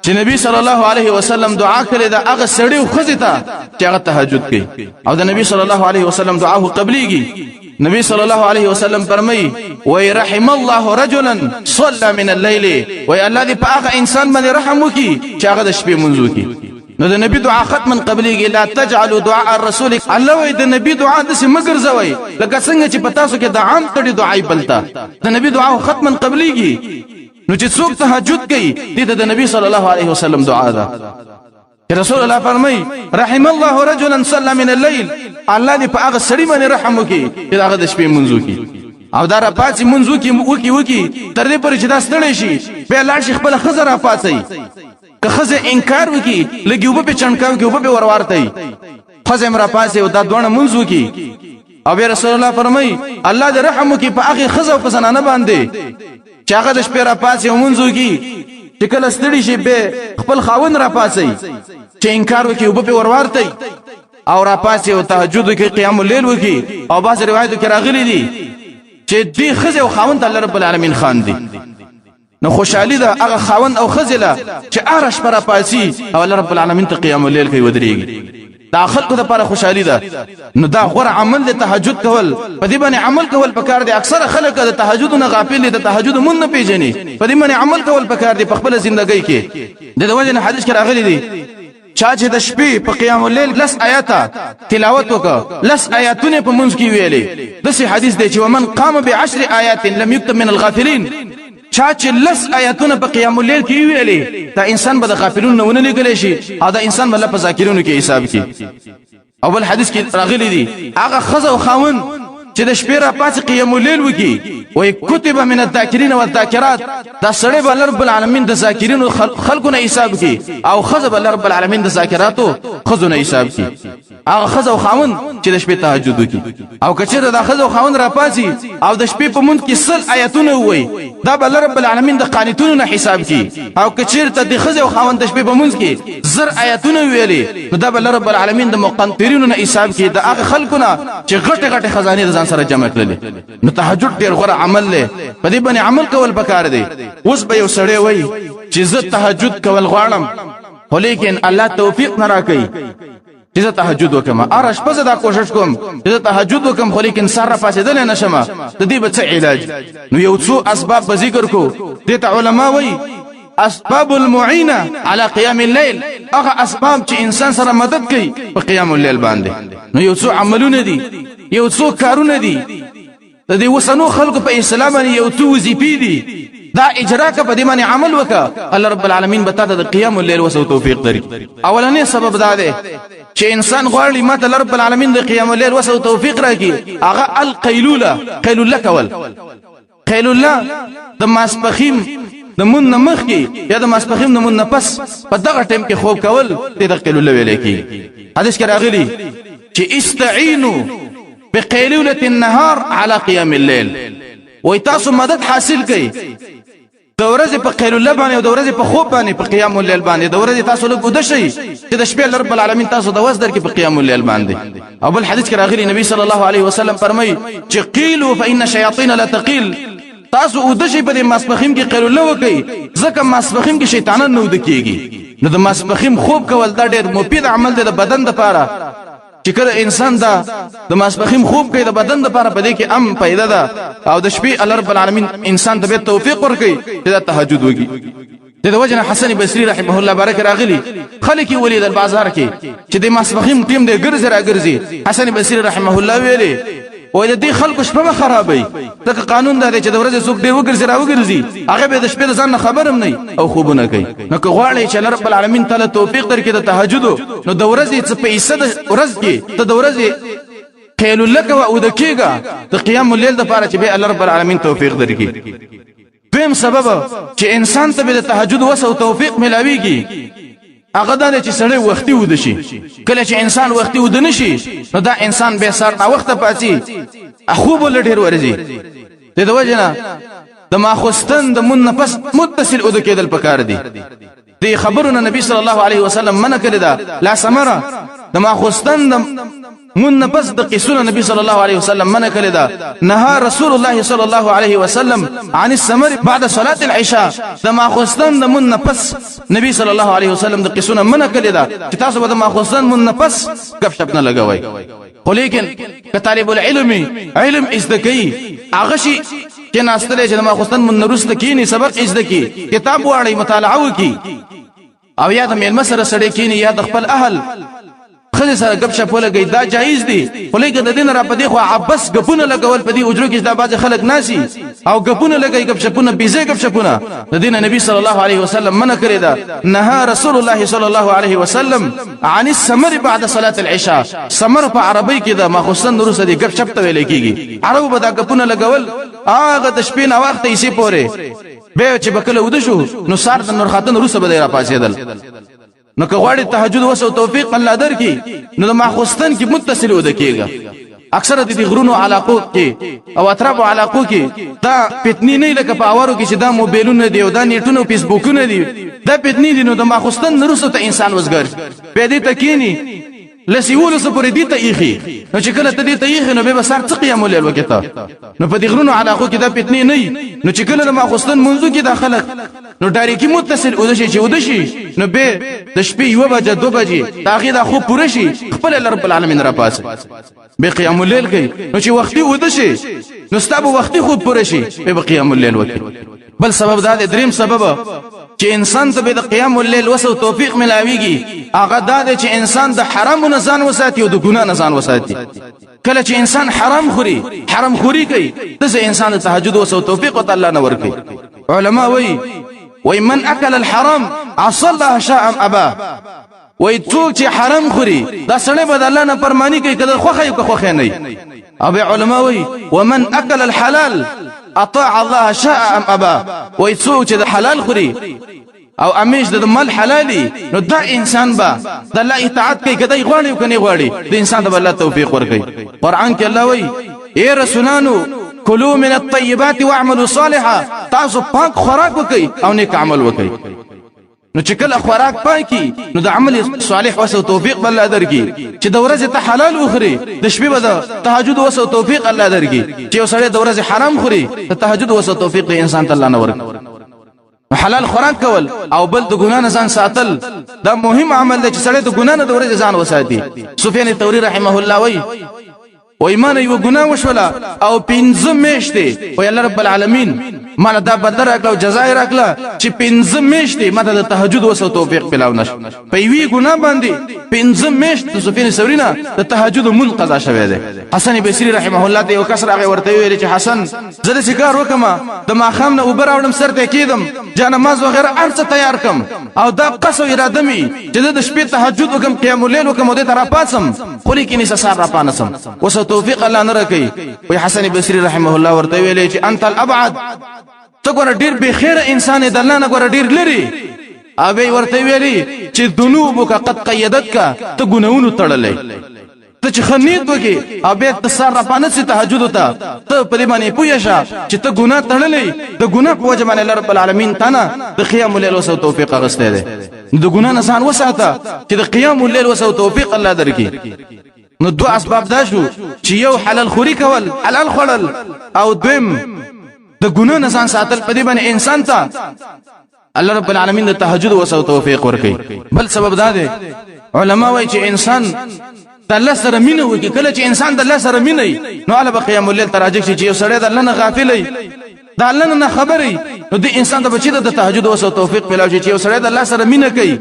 چې نبی صلی الله علیه وسلم دعا کړې ده هغه سړي او ښځې ته چې هغه تهجد کوي، او د نبی صلی الله علیه وسلم دعا خو قبلیږي. نبی صلی الله علیه وسلم فرمایي وای رحم الله رجلا صلى من الليل، وای الله دې په هغه انسان باندې رحم وکړي چې هغه د شپې مونځ وکړي. نو د نبی دعا ختما قبلیږي. لا تجعلوا دعاء الرسول، الله وای د نبی دعا داسې مه ګرځوئ لکه څنګه چې په تاسو کې د عام تړي دعای بلته. د نبی دعا ختما قبلیږي. نو چې څوک تهجد کوي دې ته د نبی صلی الله علیه وسلم دعا ده. رسول الله فرمای رحم الله رجلا صلى من الليل، الله دې په هغه سړي باندې رحم وکړي چې هغه د شپې مونځ وکړي. او دا راپاڅي مونځ وکړي وکړي وکړي تر دې پورې چې دا ستړی شي، بیا لاړ شي خپله ښځه راپاڅوي. که ښځه انکار وکړي لږې اوبه پې چڼکاو کړي، اوبه پې ورواړتوي. ښځه هم راپاڅي او دا دواړه مونځ وکړي. او بیا رسول الله فرمایي الله دې رحم وکړي په هغې ښځه او په زنانه باندې چې هغه د شپې راپاڅي او مونځ وکړي، چې کله ستړي شي بیا خپل خاوند راپاڅوي، چې انکار وکړي اوبه پرې ورواړتوي او راپاڅي او تهجد وکړي، قیام اللیل وکړي. او بعضې روایتو کې راغلي دي چې دې ښځې او خاوند ته الله رب العالمین خاندي. نو خوشحالي ده هغه خاوند او ښځې له چې هره شپه راپاڅي او الله رب العالمین ته قیام اللیل کوي ودرېږي. دا خلکو لپاره خوشحالي ده. نو دا غوره عمل دی تهجد کول، په دې باندې عمل کول پکار دی. اکثره خلک د تهجد نه غافل دي، د تهجد مونږ نه پیژني. په دې باندې عمل کول پکار دی په خپله زندګۍ کې. د دې وجې نه حدیث کې راغلي دي چا چې د شپې په قیام اللیل لس آیاته تلاوت وکړ، لس آیاتونه په منځ کې ویلې، داسې حدیث دی چې ومن قام بعشر آیات لم یکتب من الغافلین، چا چې لس آیاتونه په قیام اللیل کې ویلې، دا انسان به د غافلونو نه ونه لیکل شي او دا انسان به الله په ذاکرینو کې حساب کړي. او بل حدیث کې راغلي دي هغه ښځه او خاوند چې د شپې راپاڅي قیام اللیل وکړي، وایي کتب من الذاکرین والذاکرات، دا سړی به الله رب العالمین د ذاکرینو خلکو نه حساب کړي او ښځه به الله رب العالمین د ذاکراتو ښځو نه حساب کړي. هغه ښځه او خاوند چې د شپې تهجد وکړي، او که چېرته دا ښځه او خاوند راپاڅي او د شپې په مونځ کې 100 آیتونه ووایي، دا به الله رب العالمین د قانتونو نه حساب کړي. او که چېرته د ښځې او خاوند د شپې په مونځ کې 1000 آیتونه وویلې، نو دا به الله رب العالمین د مقنطرینو نه حساب کړي، د هغه خلکو نه چې غټې غټې خزانې د ځان سره جمع کړلې. نو تهجد ډېر غوره عمل دی، په دې باندې عمل کول پکار دی. اوس به یو سړی وایي چې زه تهجد کول غواړم، خو لیکن الله توفیق نه راکوي چې زه تهجد وکم. هره شپه زه دا کوشش کوم چې زه تهجد وکم، خو لیکن سهار راپاڅېدلی نه شم، د دې به څه علاج؟ نو یو څو اسباب به ذکر کو. دې ته علما وایي اسباب المعینه على قیام الليل، هغه اسباب چې انسان سره مدد کوي په قیام الليل باندې. نو یو څو عملونه دي، یو څو کارونه دي، د دې وسنو خلکو په اصطلاح باندې یو څو وظیفې دي، دا اجرا که په دې باندې عمل وکړه، الله رب العالمین به تاته د قیام الليل وسو توفیق درکړي. اولنې سبب دا دی چې انسان غواړي ماته الله رب العالمین د قیام الليل وسو توفیق راکړي، هغه القیلوله، قیلوله کول. قیلوله د ماسپخیم د مون نه مخکې یا د ماسپخیم د مون نه پس په دغه ټایم کې خوب کول، دې د قیلوله ویل کېږي. حدیث کې راغلي چې استعینوا بقیلولة النهار على قیام الليل، وای تاسو مدد حاصل کړئ د ورځې په قیلوله باندې او د ورځې په خوب باندې په قیام الليل باندې. د ورځې تاسو لږ وده شئ چې د شپې الله رب العالمین تاسو د وس درکړي په قیام الليل باندې. او بل حدیث کې راغلي نبی صلی الله علیه وسلم فرمایي چې قیلوا فإن الشیاطین لا تقیل، تاسو وده شئ په دې ماسپخیم کې قیلوله وکړئ، ځکه ماسپخیم کې شیطانان نه وده کېږي. نو د ماسپخیم خوب کول دا ډېر مفید عمل دی د بدن دپاره، چې کله انسان دا د ماسپخیم خوب کوي د بدن دپاره په دې کې ام پیدا ده، او د شپې الله رب العالمین انسان ته بیا توفیق ورکوي چې دا تهجد وکړي. د دې وجه نه حسن بصري رحمه الله بارک راغلي، خلک یې ولیدل بازار کې چې د ماسپخیم ټیم دی ګرځي راګرځي. حسن بصري رحمه الله ویلي وایي د دې خلکو شپه به خرابوي، ځکه قانون دا دی چې د ورځې څوک ډېر وګرځي راوګرځي، هغه به د شپې د ځان نه خبر هم نه او خوبونه کوي. نو که غواړئ چې الله رب العالمین تعالی توفیق درکړي د تهجدو، نو د ورځې څه په حصه د ورځ کې ته د ورځې قیلوله کوه او د کېږه د قیام الليل دپاره چې بیا الله رب العالمین توفیق درکړي. دویم سبب چې انسان ته به د تهجد وسه او توفیق ملاویږي، هغه دا دی چې سړی وختي وده شي. کله چې انسان وختي وده نه شي، نو دا انسان به سهار ناوخته پاڅي، خوب له ډېر ورځي. د دې وجې نه د ماخوستن د مونځ نه پس متصل اوده کېدل پکار دي. دې خبرو نه نبی صلی الله علیه وسلم منع کړې ده، لا سمره د ماخوستن د مون نه پس د قصونه نبی صلی الله علیه وسلم منع کړې ده. نهى رسول الله صلی الله علیه وسلم عن السمر بعد صلاة العشاء، د ماخوستن د مون نه پس نبی صلی الله علیه وسلم د قصونه منع کړې ده چې تاسو به د ماخوستن مون نه پس ګپ شپ نه لګوئ. خو لیکن که طالب العلم علم زده کوي، هغه شي چې ناستلی چې د ماخوستن مون نه وروسته کښېني، سبق زده کړي، کتاب واړوي، مطالعه وکړي، او یا د میلمه سره سړی کښېني یا د خپل اهل ښځې سره ګپ شپ ولګوي، دا جایز دي. خو لیکن د دې نه را په دې خوا عبس ګپونه لګول په دې حجرو کې دا بعضې خلک ناسي او ګپونه لګوي، ګپ شپونه، بېځایه ګپ شپونه، د دې نه نبی صلی الله علیه وسلم منع کړې ده. نهى رسول الله صلی الله علیه وسلم عن السمر بعد صلاة العشاء. سمر په عربۍ کې ده ماخوستن وروسته دې ګپ شپ ته ویل کېږي. عربو به دا ګپونه لګول هغه د شپې ناوخته حصې پورې، بیا چې به کله وده شو نو سهار د نور خاتن وروسته به دی راپاڅېدل. نو که غواړي تهجد وسو توفیق الله درکې، نو د ماخوستن کې متصل وده کېږه. اکثره د دې غرونو علاقو کې او اطرافو علاقو کې دا فتنې نه، لکه په اورو کې چې دا موبایلونه دي او دا نیټونه او فیسبوکونه دي، دا فتنې دي. نو د ماخوستن وروسته ته انسان وزګار به دې تکینی لسیولو پورې دې ته ایخي. نو چې کله ته دې ته ایخي، نو به سر څه قیام الليل وکړه. نو په دې غرونو علاقو کې دا فتنې نه. نو چې کله د ماخوستن منځو کې دا خلک نو ډایرکي متصل ودشي، چې ودشي، نو به د شپې 1 بجه 2 بجې تاغي دا خو پوره شي، خپل رب العالمین را پاسه به قیام الليل کوي. نو چې وختي ودشي، نو ستا به وختي خوب پوره شي، به قیام الليل وکړي. بل سبب دا دی، دریم سبب چې انسان ته به د قیام الليل وسو توفیق ملاويږي، هغه دا دی چې انسان د حرام نه ځان وساتي او د ګناه نه ځان وساتي. کله چې انسان حرام خوري، حرام خوري کوي، دغه انسان د تهجد وسو توفیق ته الله نه ورکوي. علما وایي من اكل الحرام عصى الله شاء ام ابى. وای څوک چې حرام خوري، دا سړی به د الله نه پرمانی کوي، کله خوخه یو که خوخه نه. او به علما وای ومن اكل الحلال اطاع الله شاء ام ابى. وای څوک چې د حلال خوري او امیش د مال حلالي، نو دا انسان به د الله اطاعت کوي، کدی غواړي او کني غواړي، د انسان ته الله توفیق ورکوي. قران کې الله وای: اے رسولانو، کلوا من الطيبات واعملوا صالحا. تاسو پاک خوراک وکئ او نیک عمل وکئ. نو چې کله خوراک پاکي، نو د عمل صالح وسو توفیق بل الله درکې. چې د ورځې ته حلال وخوري، د شپې به د تهجد وسو توفیق الله درکې. چې یو سړی د ورځې حرام خوري، د تهجد وسو توفیق د انسان ته الله نه ورکړي. حلال خوراک کول او بل د ګنا نه ځان ساتل، دا مهم عمل دی چې سړی د ګنا نه د ورځې ځان وساتي. سفیان ثوری رحمه الله وایي: وای مانه یو ګناه وشوله او 5 میاشتې، وای الله رب العالمین مانه دا بدل راکړه او جزا یې راکړه چې 5 میاشتې ماته د تهجد وسو توفیق پلاو نش. په یوې ګناه باندې 5 میاشتې سفیان ثوری نه د تهجد مون قضا شوی دی. حسن بصری رحمه الله ته یو کس راغی، ورته ویل چې حسن، زه د کار وکم، د ماخام نه اوبه راوړم، سر ته کېدم، جانماز وغیرہ هر څه تیار کم، او دا قصو اراده می چې د شپې تهجد وکم، قیام الليل وکم، او د تر پاسم، خو لیکن سار را پانسم، اوس توفیق الله نه راکوي. وی حسن بصری رحمه الله ورته ویل چې انت الابعد، ته ګوره ډیر به خیره انسان، د الله نه ګوره ډیر لري. او به ورته ویلي چې ذنوبک قد قیدتک، ته ګناونو تړلې. ته چې خنیت وکي او بیا ته سار را پانه سي تهجد ته، ته په دې باندې پوه شه چې ته ګناه تړلې. د ګناه په وجه باندې الله رب العالمین تنه د قیام الليل وسو توفیق اغسته ده. د ګناه نه ځان وساته چې د قیام الليل وسو توفیق الله درکې. نو دوه اسباب دا شو چې یو حلال خوري کول، حلال خوړل، او دویم د ګناه نه ځان ساتل. په دې باندې انسان ته الله رب العالمین د تهجد وسو توفیق ورکړي. بل سبب دا دی، علما وایي چې انسان د الله سره مینه وکړي. کله چې انسان د الله سره مینه وي، نو الله به قیام الليل تراجع شي. چې یو سړی د الله نه غافل وي، د الله نه خبري، نو د انسان د بچی د تهجد وسو توفیق پیلاو شي. چې یو سړی د الله سره مینه کوي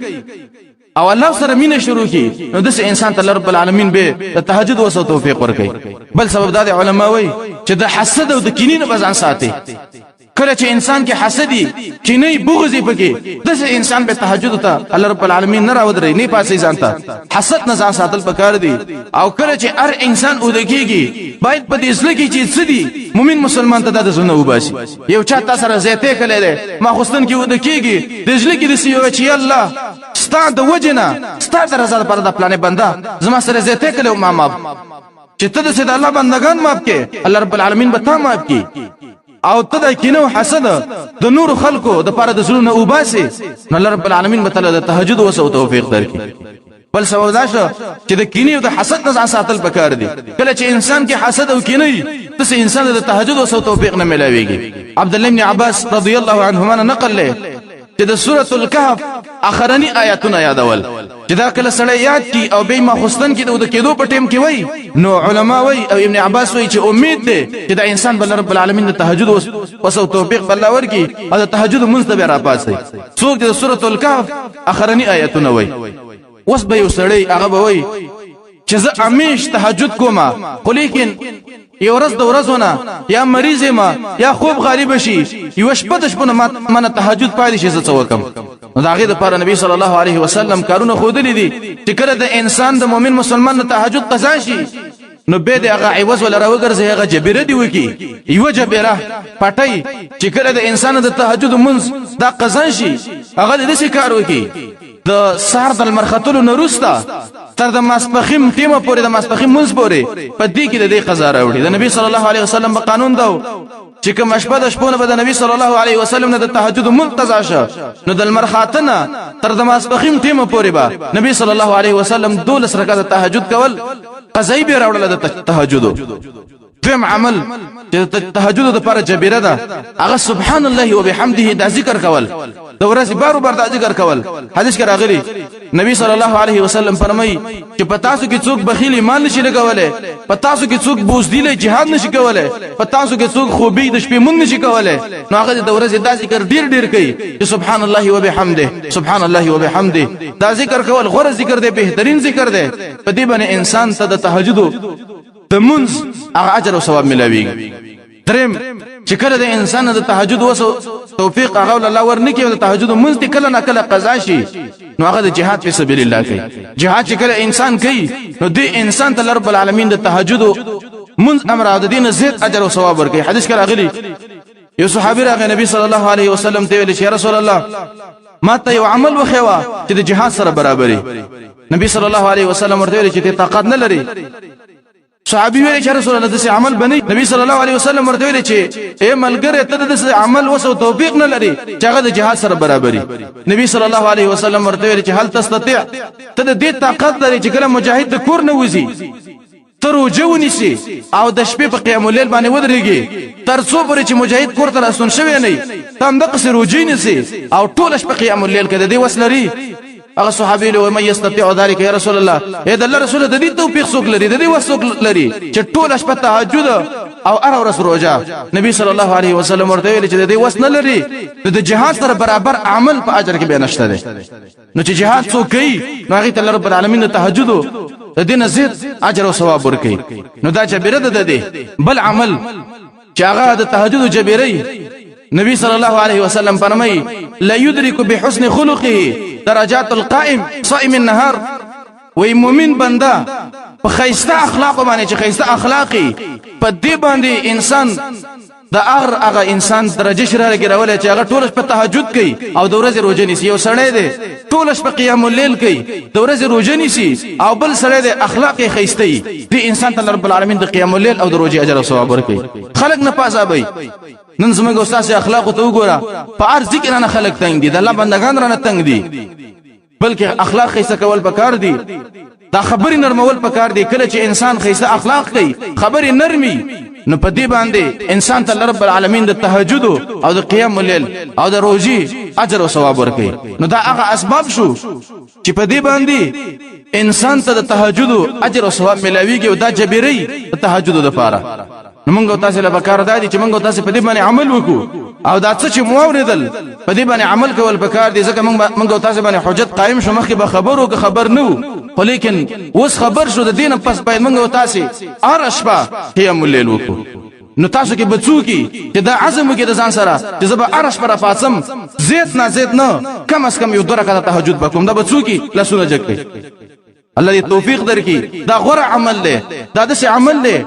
او الله سره مینه شروع کی، نو د انسان ته رب العالمین به د تهجد وسو توفیق ورکړي. بل سبب دا دی، علما وایي چې د حسد او د کینې نه بزان ساتي. کله چې انسان کې حسدي، کینې، بغض پکې، د انسان به تهجد ته الله رب العالمین نه راودري، نه پاسې. ځان ته حسد نه ځان ساتل پکار دي. او کله چې هر انسان اودکیږي، باید په دې ځل کې چې څه دي مؤمن مسلمان ته د زونه وباسي. یو چا تاسو سره زیته کړي ده، ما خوستن کې اودکیږي، د ځل کې د سیو چې الله ستا د وجنه، ستا د رضا لپاره د پلانې بنده زما سره زیته کړي، ما معاف. چې ته د سید الله بندگان معاف کې، الله رب العالمین به تا معاف کې. او ته د کینه او حسد د نور خلکو د پاره د زړونو وباسي، نو الله رب العالمین به تعالی د تهجد وسو توفیق درکړي. بل سبب دا شو چې د کینې او د حسد نه ځان ساتل پکار دي. کله چې انسان کې حسد او کینه وي، تاسو انسان د تهجد او توفیق نه ملاويږي. عبد الله بن عباس رضی الله عنهما نقل له چې د سورۃ الکهف اخرنی آیاتونه یادول، چې دا کله سړی یاد کی او به ما خوستن کې د کېدو په ټیم کې وای، نو علما وای او ابن عباس وای چې امید ده چې دا انسان بل رب العالمین د تهجد او توفیق بل ورکی او د تهجد منځ ته را پاسي، څوک د سورۃ الکهف اخرنی آیاتونه وای. اوس به یو سړی هغه به وای چې زه امیش تهجد کوم، خو لیکن یو ورځ د ورځو نه یا مریض ما یا خوب غالب شي، یو شپه د شپو نه ما تهجد پاتې شي، زه څه وکم؟ نو د هغې دپاره نبی صلی الله علیه وسلم کارونه ښودلي دي چې کله د انسان، د مؤمن مسلمان د تهجد قضا شي، نو به د هغه عوض ولا راوګرځي، هغه جبیره دی وکي. یو جبیره پټي چې کله د انسان د تهجد منځ دا قضا شي، هغه د داسې کار وکړي، د سهار د لمر ختلو نه وروسته تر د ماسپښین ټیمه پورې، د ماسپښین مونځ پورې، په دې کې د دې قضا راوړي. د نبی صلی الله علیه وسلم په قانون دا چې کوم شپه د شپو نه به د نبی صلی الله علیه وسلم نه د تهجد مونځ قضا شه، نو د لمر خاتنه تر د ماسپښین ټیمه پورې به نبی صلی الله علیه وسلم 12 رکعاته تهجد کول، قضایي به راوړله د تهجد. دویم عمل چې د تهجد لپاره جبیره ده، هغه سبحان الله وبحمده، دا ذکر کول، د ورځې بار بار دا ذکر کول. حدیث کې راغلی، نبی صلی الله علیه وسلم فرمایي چې په تاسو کې څوک بخیل ایمان نشي لګولای، په تاسو کې څوک بوزدل جهاد نشي کولای، په تاسو کې څوک خوبي د شپې مونږ نشي کولای، نو هغه د ورځې دا ذکر ډیر ډیر کوي چې سبحان الله وبحمده، سبحان الله وبحمده. دا ذکر کول غوره ذکر دی، بهترین ذکر دی. په دې باندې انسان ته د تهجد د منځ هغه اجر او ثواب ملاويږي. دریم، چې کله د انسان د تهجد وسو توفیق هغه الله ورنکي، د تهجد منځ ته کله نه کله قضا شي، نو هغه د جهاد په سبیل الله کوي. جهاد چې کله انسان کوي، نو دې انسان ته رب العالمین د تهجد منځ امر او د دین زیات اجر او ثواب ورکوي. حدیث کې راغلی، یو صحابي راغی، نبی صلی الله علیه وسلم ته ویل چې رسول الله، ما ته یو عمل وخیوا چې د جهاد سره برابرې. نبی صلی الله علیه وسلم ورته ویل چې ته طاقت نه لري. صحابي ویل چې رسول الله، داسې عمل بني؟ نبی صلی الله علیه وسلم ورته ویل چې اے ملګری، ته داسې عمل وسو توفیق نه لري چې هغه د جهاد سره برابرې. نبی صلی الله علیه وسلم ورته ویل چې هل تستطيع، ته د دې طاقت لري چې کله مجاهد د کور نه وځي، ته روژه ونیسي او د شپې په قیام اللیل باندې ودرېږي، تر څو پورې چې مجاهد کور ته راستون شوی نه، ته همدغسې روژې نیسي او ټوله شپه قیام اللیل کوي، د دې وس لري؟ هغه صحابي له مې یستطيع ذلك یا رسول الله، اے د الله رسول، د دې توفیق څوک لري، د دې وس څوک لري چې ټوله شپه تهجد او هره ورځ روژه؟ نبی صلی الله علیه وسلم ورته ویل چې د دې وس نه لري، د جهاد سره برابر عمل په اجر کې به نشته دی. نو چې جهاد څوک کوي، نو هغه ته رب العالمین د تهجد د دین زیات اجر او ثواب ورکوي. نو دا جبیره ده. ده بل عمل چې هغه د تهجد جبیره، نبی صلی الله علیه وسلم فرمایي: لا يدرك بحسن خلقه درجات القائم صائم النهار. وی مؤمن بنده په خیسته اخلاق باندې، چې خیسته اخلاقی، په دې باندې انسان د هر هغه انسان درجه شره لګرولې چې هغه ټول شپه تهجد کوي او د ورځې روزه نیسي. یو سړی دی، ټول شپه قیام الليل کوي، د ورځې روزه نیسي، او بل سړی دی، اخلاق یې ښایسته وي، دې انسان ته رب العالمین د قیام الليل او د روزې اجر او ثواب ورکوي. خلک نه پازابوي. نن زموږ استاد اخلاق ته وګوره، په هر ذکر نه خلک تنګ دي، د الله بندگان رانه تنګ دي. بلکې اخلاق ښایسته کول پکار دي، دا خبرې نرمول پکار دي. کله چې انسان ښایسته اخلاق کوي، خبرې نرمي، نو په دې باندې انسان ته رب العالمین د تهجد او د قیام الليل او د روزي اجر او ثواب ورکوي. نو دا هغه اسباب شو چې په دې باندې انسان ته د تهجد اجر او ثواب ملاويږي، او دا جبيري د تهجد لپاره. نو موږ تاسو له بکار دا دي چې موږ تاسو په دې باندې عمل وکړو، او دا څه چې مو اوریدل، په دې باندې عمل کول پکار دي، ځکه موږ تاسو باندې حجت قائم شو. مخکې به خبرو که خبر نه، خو لیکن اوس خبر شو. د دین پس باید موږ تاسو هر شپه قیام الليل وکړو. نو تاسو کې بچو کی چې دا عزم وکړي د ځان سره چې زه به هر شپه راپاڅم، زیات نه زیات نه، کم از کم یو دوه رکعته تهجد وکړم؟ دا بچو کی لاسونه جګ کړي. الله دې توفیق درکړي. دا غوره عمل دی، دا داسې عمل دی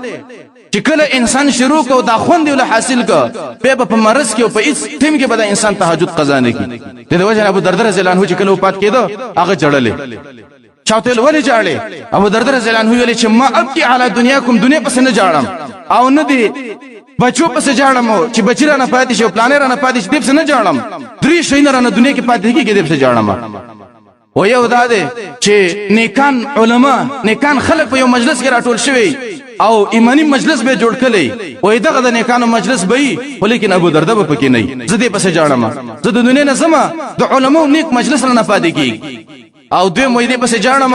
چې کله انسان شروع کو، دا خوند له حاصل کو، به په مرض کې او په هیڅ ټیم کې به د انسان تهجد قضا نه کی. د دې وجه ابو درده رضی الله عنه چې کله وفات کېده، هغه جړلې. چاته ولې جاړې؟ ابو درده رضی الله عنه ویل چې ما ابکی علی دنیاکم، دنیا پس نه جاړم، او نه دی بچو پس جاړم چې بچی را نه پاتې شي او پلانې را نه پاتې شي، دې پس نه جاړم. درې شي نه را نه دنیا کې پاتې کیږي، دې پس جاړم. و یو دا دی چې نیکان علما، نیکان خلک په یو مجلس کې راټول شوي او ایمانی مجلس به جوړ کړي، وای دغه د نیکانو مجلس به وي، خو لیکن ابو درده به پکې نه. زه دې پسې جاړم، زه د دنیا نه ځم، د علماو نیک مجلس نه پاتې کیږي. او دوی مې دې پسې جاړم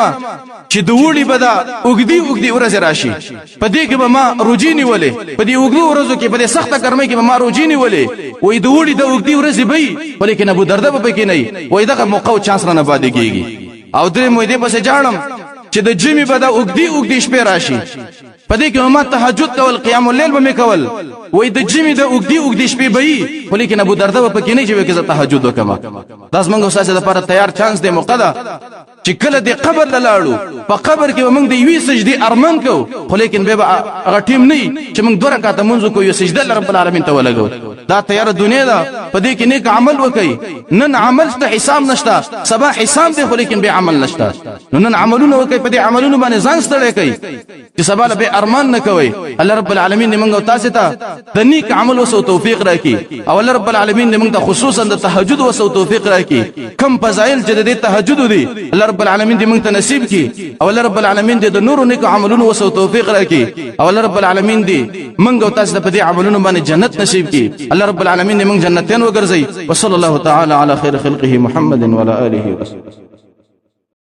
چې د وړي به دا اوږدې اوږدې ورځې راشي، په دې کې به ما روجي نیولې، په دې اوږدو ورځو کې، په دې سخته ګرمۍ کې به ما روجي نیولې، وای د وړي د اوږدې ورځې به وي، خو لیکن ابو درده به پکې نه وي، وای دغه موقع او چانس رانه پاتې کېږي. او درې مې دې پسې جاړم چې د جمعې به دا اوږدې اوږدې شپې راشي، په دې کې ما تهجد کول، قیام الليل به مې کول، وای د جمعې د اوږدې اوږدې شپې به وي، خو لیکن ابو درده به پکې نه چې وکړي زه تهجد وکم. دا زمونږ استاد لپاره تیار چانس دی، موقع ده چې چې کله د قبر ته لاړو، په قبر کې به موږ د یوې سجدې ارمان کوو، خو لیکن بیا به هغه ټیم نه چې موږ دوه رکعته لمونځ وکړو، یو سجده الله رب العالمین ته ولګو. دا تیاره دنیا ده، په دې کې نیک عمل وکړئ. نن عمل شته، حساب نشته، سبا حساب دی، خو لیکن بیا عمل نشته. نو نن عملونه وکړئ، په دې عملونو باندې ځان ستړی کړئ چې سبا له به ارمان نه کوئ. الله رب العالمین دې موږ او تاسو ته د نیک عمل وسو توفیق راکړي، او الله رب العالمین دې موږ ته خصوصا د تهجد وسو توفیق راکړي. کم فضایل چې د تهجد دي، الله رب العالمین دې موږ ته نصیب کړي، او الله رب العالمین دې د نورو نیک عملونو وسو توفیق راکړي، او الله رب العالمین دې موږ او تاسو ته په دې عملونو باندې جنت نصیب کړي. الله رب العالمین دې موږ جنتیان وګرځي. وصلی الله تعالی علی خیر خلقه محمد وعلى آله وصحبه.